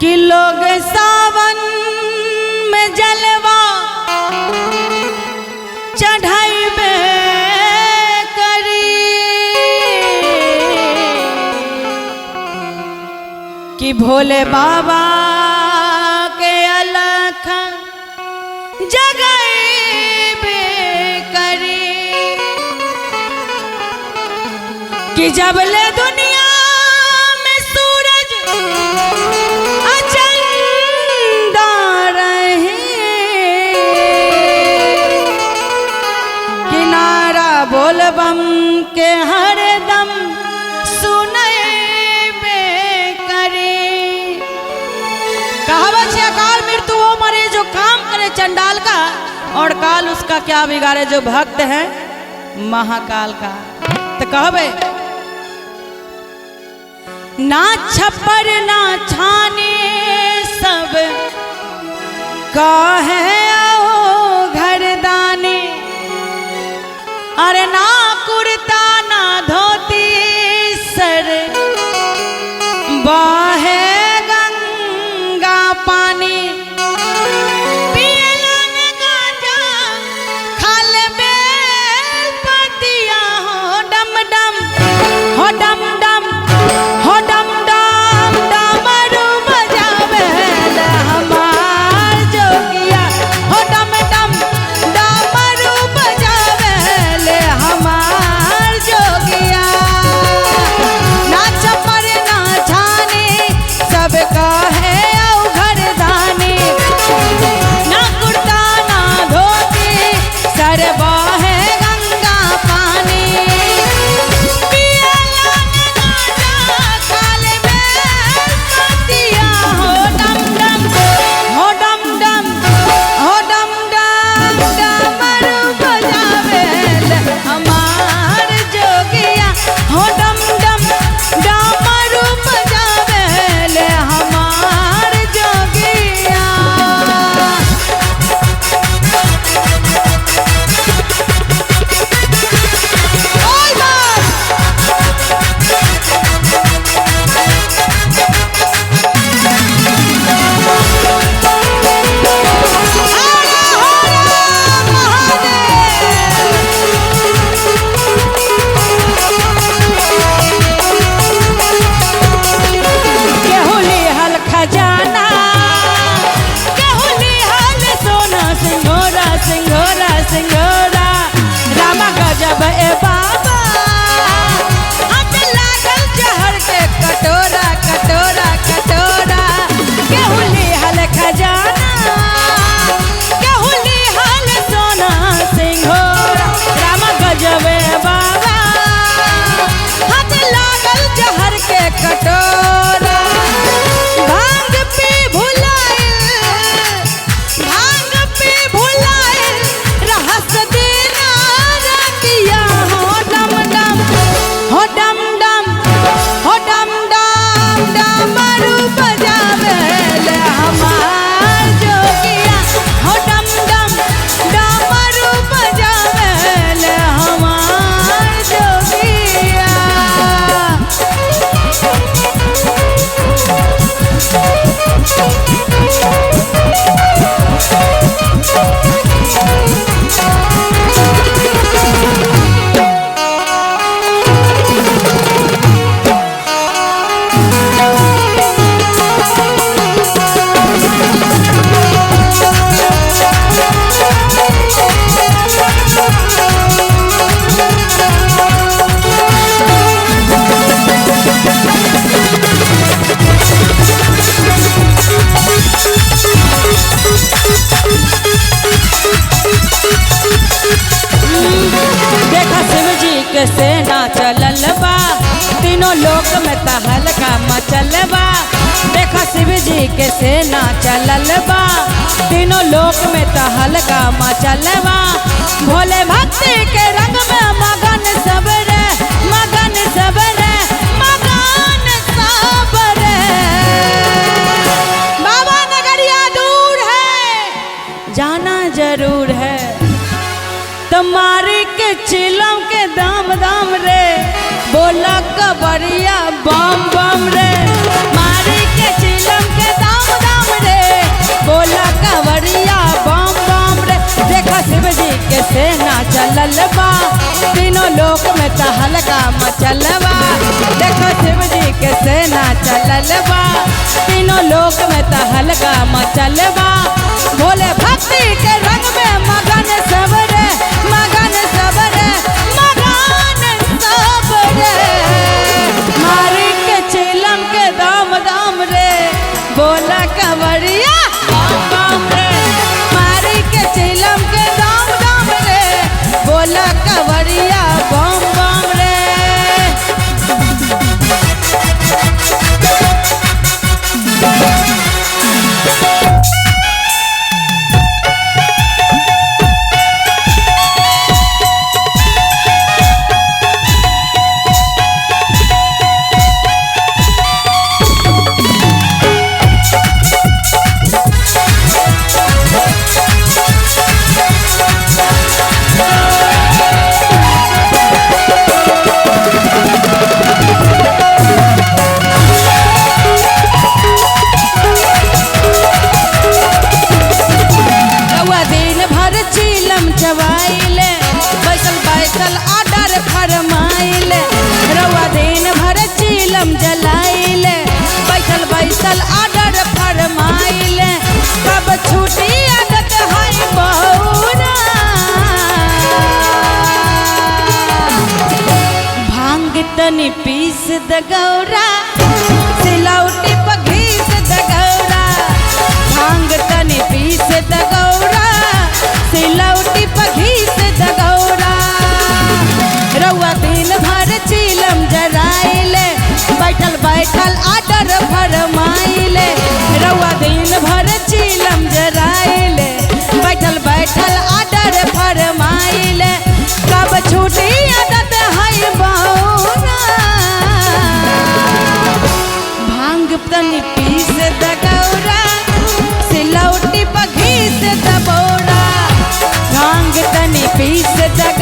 कि लोग सावन में जलवा चढ़ाई करी कि भोले बाबा के अलख जगई करी कि जब ले दुनिया में सूरज अचंदा रहे किनारा बोल बम के हरदम सुने बे करे। कहावत है अकाल मृत्यु वो मरे जो काम करे चंडाल का, और काल उसका क्या बिगाड़े जो भक्त है महाकाल का। तो कहबे ना छप्पर ना छाने सब काहे आओ घर दाने, अरे ना कुर्ता ना धोती सर बाहे गंगा पानी, पियलन गांजा खाल बेल पतिया हो डम डम हो डम डम हो डम डम डमरू बजावेल हमार जोगिया, हो डम डम डमरू बजावेल हमार जोगिया। ना छप्पर ना छाने सब काहे औ घर दाने, ना कुर्ता ना धोती सर बाहे गंगा पानी, पियलन गांजा खाल बेल पतिया हो डम डम हो डम डम हो डम डम डमरू बजावेल हमार जोगिया, हो डम डम डमरू बजावेल हमार जोगिया। ओए बाप! हर हर महादेव। केहू लिहल खजाना केहू लिहल सोना सिंघोरा सिंघोरा सिंघोरा, रामा गजब ए बाबा हाथ लागल जहर के कटोरा कटोरा कटोरा। केहू लिहल खजाना केहू लिहल सोना सिंघोरा, रामा गजब ए बाबा हाथ लागल जहर के कटोरा। भांग पी भुलाइल भांग पी भुलाइल रहस देना रतिया, हो डम डम हो डम डम हो डम डम डमरू बजावेल हमार जोगिया, हो डम डम डमरू बजावेल हमार जोगिया। देखा शिव जी के सेना चलल बा, तीनों लोक में तहलका मचल बा। देखा शिव जी के सेना चलल बा, तीनों लोक में तहलका मचल बा। भोले भक्ति के रंग में मगन सब रे मगन सब रे मगन सब रे। बाबा नगरिया दूर है जाना जरूर है, तुम्हारी के चिलम के दाम दाम रे, बोला कबरिया बम बम रे, मारी के चिलम के दाम। चलल बा, तीनों लोक में तहलका मचल बा। देखो शिव जी के सेना चलल बा, तीनों लोक में तहलका मचल बा। भोले भक्ति के रंग में मगन सब रे, मगन सब रे, मगन सब रे। मारी के चिलम के दाम दाम रे, बोला कंवरिया बम बम रे। मारी के चिलम के दाम दाम रे, बोला कंवरिया बम बम रे। रउआ दिन भर चिलम चबाइले, बैसल बैसल ऑर्डर फरमाइले। रउआ दिन भर चिलम जलाइले, बैठल बैसल ऑर्डर फरमाइले। कब छूटी आदत है बौरा, भांग तनी पीस द गौरा, सिलौटी पर घीस द गौरा। भांग तनी पीस द गौरा, सिलौटी पर घीस द गौरा। रउआ दिन भर चिलम जराइले, बैठल बैठल ऑर्डर फरमाइले। रउआ दिन भर चिलम जराइले, बैठल बैठल ऑर्डर फरमाइले। कब छूटी आदत है बौरा, भांग तनी पीस द गौरा, सिलौटी पर घीस द बौरा। भांग तनी पीस द